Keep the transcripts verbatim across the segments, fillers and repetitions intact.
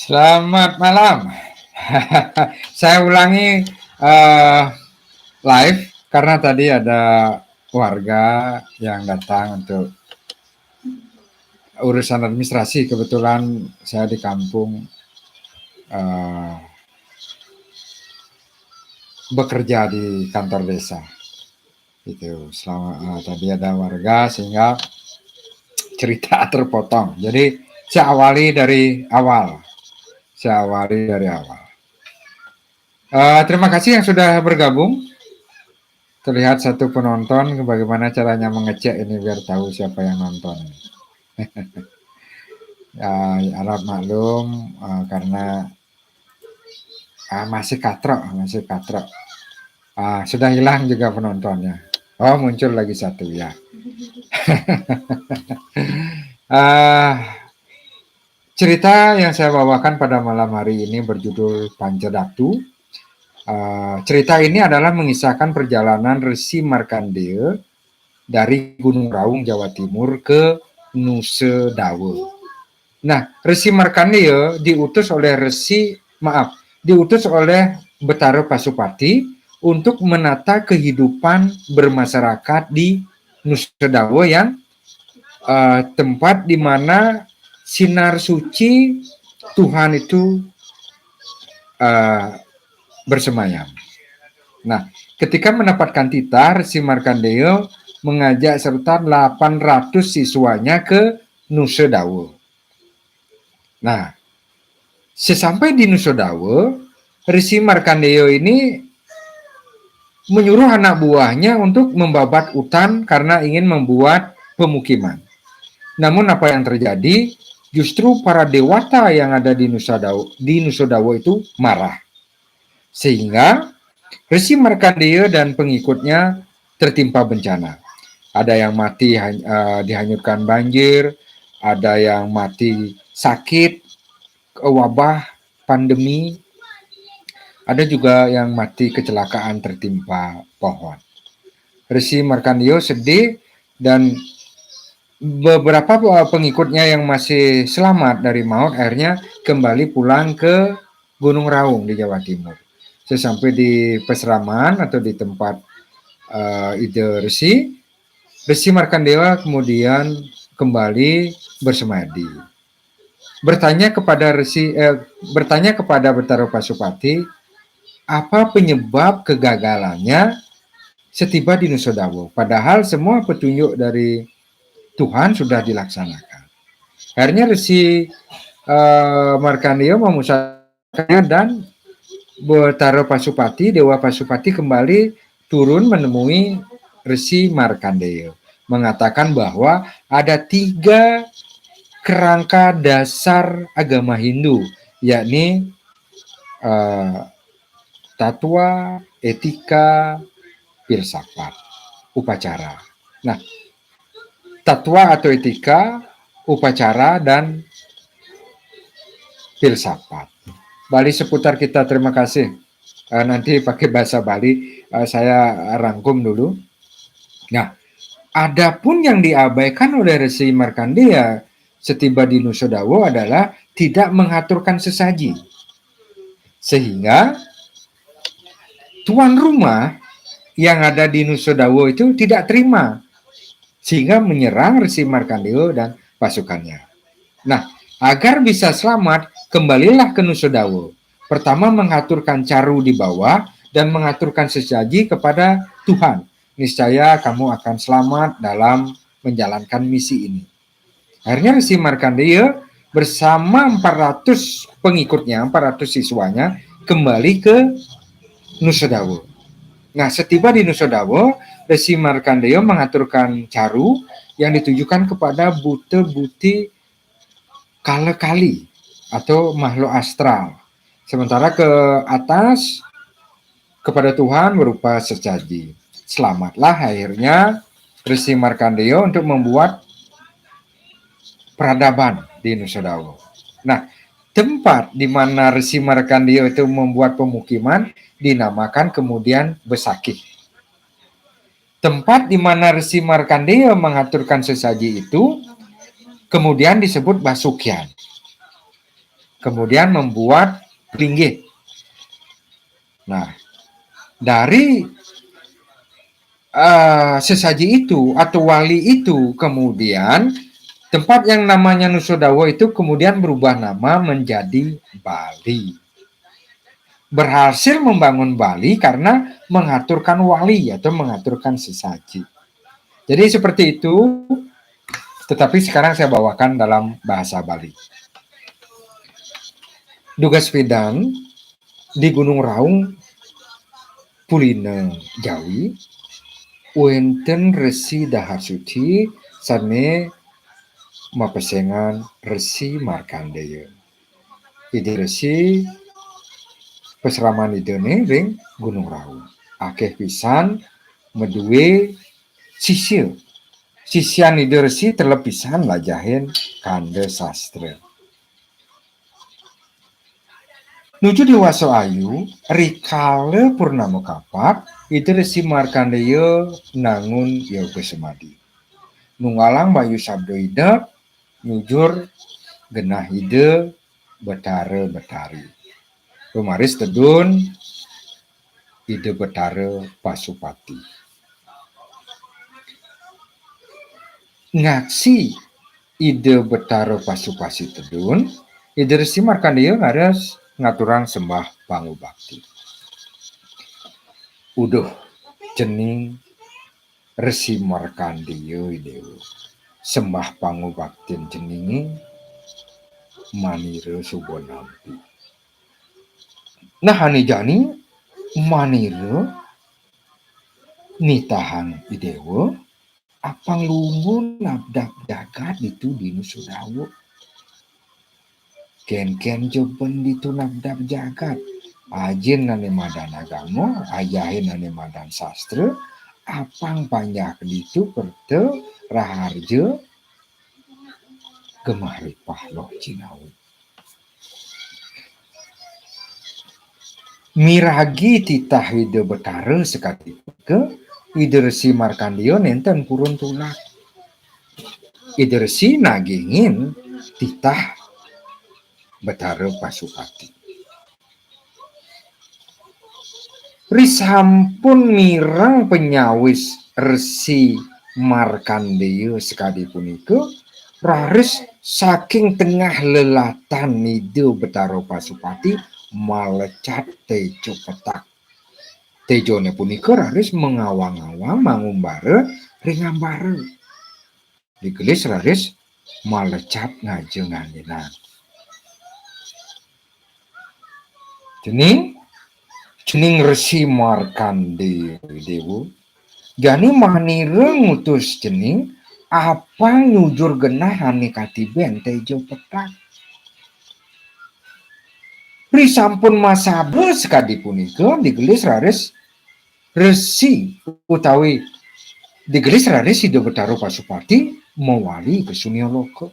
Selamat malam. Saya ulangi uh, live karena tadi ada warga yang datang untuk urusan administrasi. Kebetulan saya di kampung uh, bekerja di kantor desa. Itu selama uh, tadi ada warga sehingga cerita terpotong. Jadi saya awali dari awal. Saya awali dari awal. Uh, terima kasih yang sudah bergabung. Terlihat satu penonton, bagaimana caranya mengecek ini biar tahu siapa yang nonton. Ya, harap maklum uh, karena uh, masih katrok, masih katrok. Uh, sudah hilang juga penontonnya. Oh, muncul lagi satu ya. uh, cerita yang saya bawakan pada malam hari ini berjudul Panca Datu. Uh, cerita ini adalah mengisahkan perjalanan Resi Markandeya dari Gunung Raung, Jawa Timur ke Nusa Dawa. Nah, Resi Markandeya diutus oleh Resi, maaf, diutus oleh Betara Pasupati untuk menata kehidupan bermasyarakat di Nusa Dawa yang uh, tempat di mana sinar suci Tuhan itu uh, bersemayam. Nah, ketika mendapatkan titah, Resi Markandeya mengajak serta delapan ratus siswanya ke Nusa Dawa. Nah, sesampai di Nusa Dawa, Resi Markandeya ini menyuruh anak buahnya untuk membabat hutan karena ingin membuat pemukiman. Namun apa yang terjadi? Justru para dewata yang ada di Nusa Dawa, di Nusa Dawa itu marah. Sehingga Resi Markandeya dan pengikutnya tertimpa bencana. Ada yang mati uh, dihanyutkan banjir, ada yang mati sakit, wabah, pandemi, ada juga yang mati kecelakaan tertimpa pohon. Resi Markandeya sedih dan beberapa pengikutnya yang masih selamat dari maut akhirnya kembali pulang ke Gunung Raung di Jawa Timur. Sesampai di peseraman atau di tempat uh, Ida Resi, Resi Markandeya kemudian kembali bersemadi. Bertanya kepada Resi, eh, bertanya kepada Betara Pasupati, apa penyebab kegagalannya setiba di Nusa Dawa? Padahal semua petunjuk dari Tuhan sudah dilaksanakan. Akhirnya Resi uh, Markandeya memusatkannya dan Betara Pasupati, Dewa Pasupati kembali turun menemui Resi Markandeya, mengatakan bahwa ada tiga kerangka dasar agama Hindu, yakni uh, tatwa, etika, filsafat, upacara. Nah, tatwa atau etika, upacara, dan filsafat. Bali seputar kita, terima kasih. Uh, nanti pakai bahasa Bali, uh, saya rangkum dulu. Nah, adapun yang diabaikan oleh Resi Markandeya setiba di Nusa Dawa adalah tidak mengaturkan sesaji. Sehingga tuan rumah yang ada di Nusa Dawa itu tidak terima, sehingga menyerang Resi Markandeya dan pasukannya. Nah, agar bisa selamat, kembalilah ke Nusa Dawa. Pertama, mengaturkan caru di bawah dan mengaturkan sesaji kepada Tuhan. Niscaya kamu akan selamat dalam menjalankan misi ini. Akhirnya Resi Markandeya bersama empat ratus pengikutnya, empat ratus siswanya kembali ke Nusa Dawa. Nah, setiba di Nusa Dawa, Resi Markandeya mengaturkan caru yang ditujukan kepada buta buti kala kali atau makhluk astral. Sementara ke atas kepada Tuhan berupa sesaji. Selamatlah akhirnya Resi Markandeya untuk membuat peradaban di Nusa Dawa. Nah, tempat di mana Resi Markandeya itu membuat pemukiman dinamakan kemudian Besakih. Tempat di mana Resi Markandeya mengaturkan sesaji itu kemudian disebut Basukian. kemudian membuat pelinggih. Nah, dari uh, sesaji itu atau wali itu, kemudian tempat yang namanya Nusodawo itu kemudian berubah nama menjadi Bali. Berhasil membangun Bali karena mengaturkan wali atau mengaturkan sesaji. Jadi seperti itu, tetapi sekarang saya bawakan dalam bahasa Bali. Dugas pidan di Gunung Raung, Pulina Jawi, wénten Resi Dahar Suci sané mapesengan Resi Markandeya. Ida Resi pasraman Idané ring Gunung Raung. Akéh pisan madué sisya. Sisyan Ida Resi teleb pisan lajahin kanda sastra. Nuju diwasa ayu, rikala purnama kapat, Ida Resi Markandeya nangun yoga semadi. Nunggalang bayu sabda Ida, nyujur genah Ida Betara Betari. Pamaris tedun Ida Betara Pasupati. Ngaksi Ida Betara Pasupati tedun, Ida Resi Markandeya raris ngaturang sembah pangubakti. Uduh cening Resi Markandeya, I Déwa. Sembah pangubaktin ceningé manira suba nampi. Nah, ané jani manira nitahang I Déwa, apang lungun nabdab jagat ditu di Nusa Dawa. Kénkén ja ben ditu nabdab jagat. Ajin ané madan agama, ayahin ané madan sastra, apang panjak ditu kerta raharja gemah ripah loh jinau. Miragi titah Ida Betara sakadi punika, Ida Resi Markandeya nénten purun tulak. Ida Resi nagingin titah Betara Pasupati. Risampun mireng panyawis Resi Markandeya sakadi punika, raris saking tengah lelatan Ida Betara Pasupati malecat téja petak. Téjané punika raris mangawang-awang mangumbara ring ambara. Digelis raris malecat ngaja nganginan. Cening, cening Resi Markandeya, Déwa. Jani manira ngutus cening, apang nyujur genah ané katibén téja petak. Risampun masabda sakadi punika, digelis raris Resi utawi digelis raris Ida Betara Pasupati mawali ka sunia loka.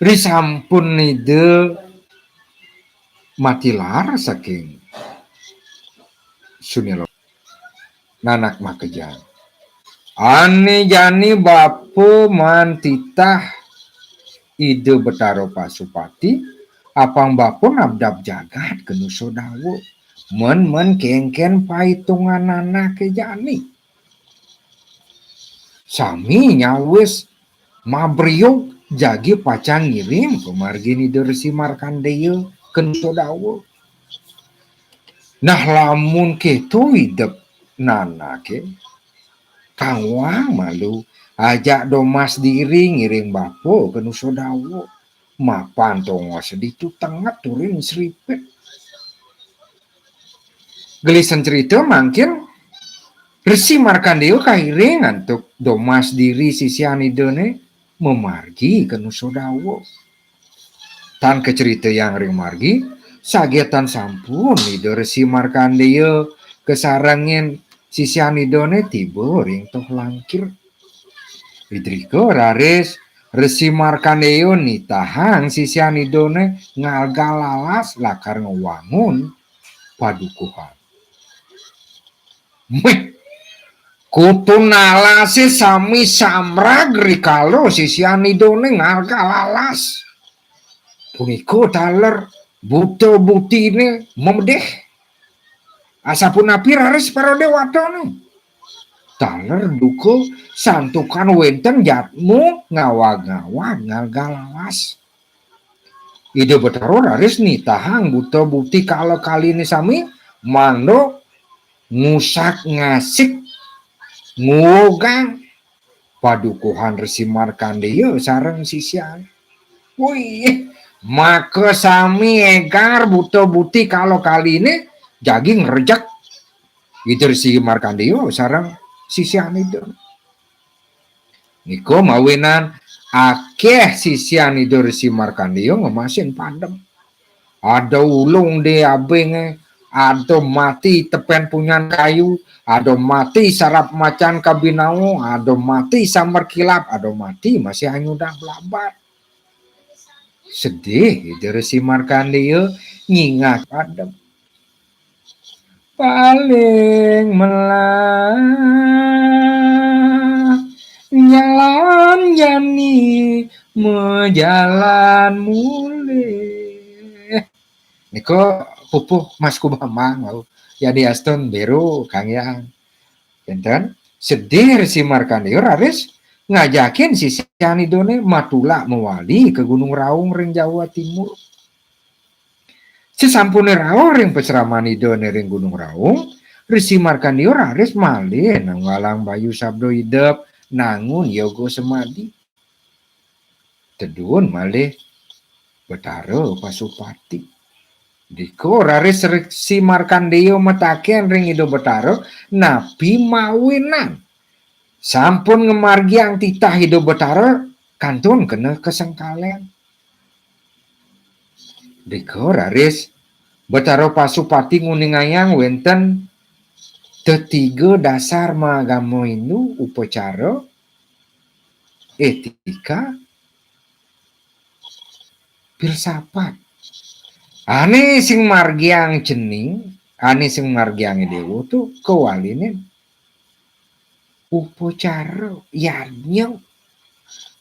Risampun Ida matilar saking sunia loka, nanak makejang. Ané jani bapa maan titah Ida Betara Pasupati, apang bapa nabdab jagat ka Nusa Dawa. Mén-mén kénkén paitungan anaké jani. Sami nyawis mabriug jagi pacang ngiring pamargin Ida Resi Markandeya ka Nusa Dawa. Nah, lamun kéto idep nanaké, kangwang malu, ajak domas diri ngiring bapa ka Nusa Dawa. Mapan tongos ditu tenget turin sripit. Gelisan cerita mangkin Resi Markandeya kairing antuk domas diri sisian Idané mamargi ka Nusa Dawa. Tan kacritayang ring margi, sagetan sampun Ida Resi Markandeya kasarengin sisian Idané tiba ring Toh Langkir. Idrika raris Resi Markandeya nitahang sisian Idané ngalga lalas lakar ngwangun padukuhan. Méh, Kutun alasé sami samrag rikala sisian Idané ngarga lalas. Punika taler buta butiné memedih. Asapunapi raris para déwatané? Taler duka santukan wénten jadma ngawag-ngawag ngarga lalas. Ida Betara raris nitahang buta buti kala kaliné sami mangda ngusak-ngasik, nguwugang padukuhan Resi Markandéya sareng sisian. Wih, maka sami égar buta buti kala kaliné jagi ngrejek Ida Resi Markandéya sareng sisian Ida. Nika mawinan akéh sisian Ida Resi Markandéya ngemasin padem. Ada ulung di abingé, ada mati tepén punyan kayu, ada mati sarab macan kabinawa, ada mati samber kilap, ada mati masih anyudah blabat. Sedih Ida Resi Markandéya nyingak padem. Paling melah nyalan jani majalan mulih. Nika pupuh Mas Kubamang wau. Yadiastun béro Kang Hyang. Kénten, sedih Resi Markandéya raris ngajakin sisian Idané matulak mawali ka Gunung Raung ring Jawa Timur. Sasampuné rauh ring pasraman Idané ring Gunung Raung, Resi Markandéya raris malih nunggalang bayu sabda idep nangun yoga semadi. Tedun malih Betara Pasupati. Dika raris Resi Markandéya mataken ring Ida Betara, napi mawinan sampun ngamargiang titah Ida Betara kantun kena kasengkalen. Dika raris Betara Pasupati nguningayang wénten tetiga dasar maagama Hindu, upacara, etika, filsafat. Ané sing margiang cening, ané sing margiang déwa tu kawaliné upacara, yadnya.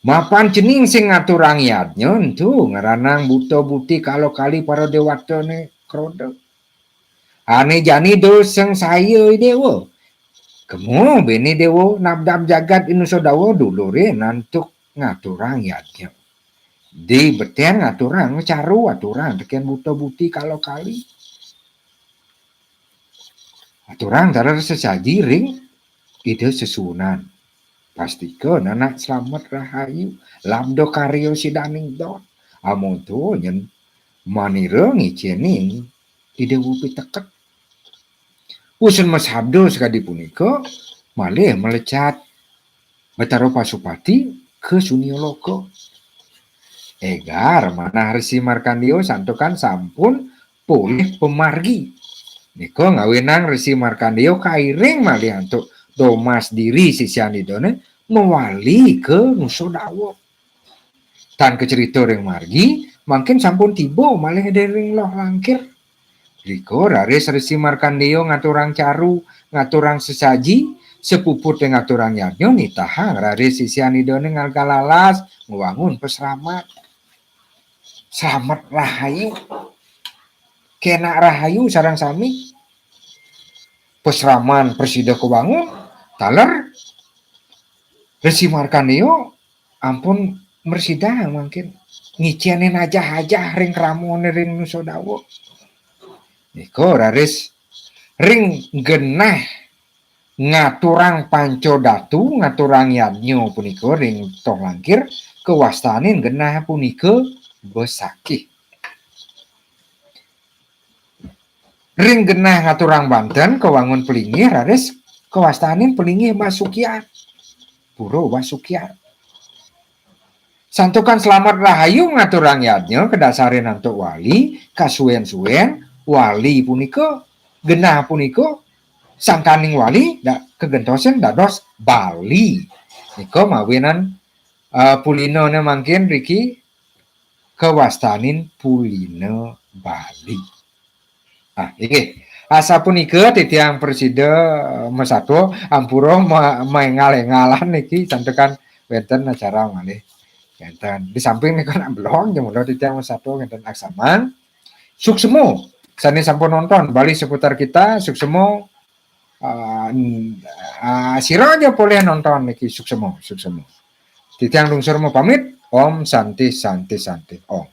Mapan cening sing ngaturang yadnya, entu ngranang buta buti kala kali para déwatané kroda. Ané jani da sing saya déwa. Kemu béné déwa nabdab jagat Inusadawa duluré antuk ngaturang yadnya. Di beten ngaturang caru, aturang tekén buta buti kala kali. Aturang taler sesaji ring Ida sesuunan. Pastika nanak slamet rahayu, labda karya sidaning don. Amonto nyen manira ngicénin Ida Wupiteket. Usun masabda sakadi punika, malih malecat Betara Pasupati ka sunia loka. Égar manah Resi Markandeya santukan sampun polih pamargi. Nika ngawinang Resi Markandeya kairing malih antuk domas diri sisian Idané mawali ka Nusa Dawa. Tan kacerita ring margi, mangkin sampun tiba malih ring Loh Langkir. Rika raris Resi Markandeya ngaturang caru, ngaturang sesaji, sapuput ngaturang yadnya nitahang raris sisian Idané ngarga lalas, ngwangun pasraman. Slamet rahayu. Kénak rahayu sareng sami. Pasraman prasida kawangun, taler Resi Markandeya ampun mrasidang mangkin ngicénin ajah-ajah ring kramané ring Nusa Dawa. Nika raris ring genah ngaturang panca datu, ngaturang yadnya punika ring Loh Langkir, kawastanin genah punika Besakih. Ring genah ngaturang banten, kawangun palinggih, raris kawastanin palinggih Basukian. Pura Basukian. Santukan slamet rahayu ngaturang yadnya, kadasarin antuk wali, kasuén-suén wali punika, genah punika, sangkaning wali, da-, kagentosin dados Bali. Nika mawinan, eh, pulinané mangkin riki kawastanin pulina Bali. Ah, inggih. Asapunika titiang prasida, eh, masatua, ampura ma-, maéngal-éngalan niki santukan wénten acara malih. Wénten. Di samping nika nak belong, ya mula titiang masatua wénten aksaman. Suksma. Sané sampun nonton Bali Seputar Kita, suksma. Ah, n-, ah, sira aja polih nonton niki, suksma, suksma. Titiang lungsur mapamit. Om Santi, Santi, Santi. Om.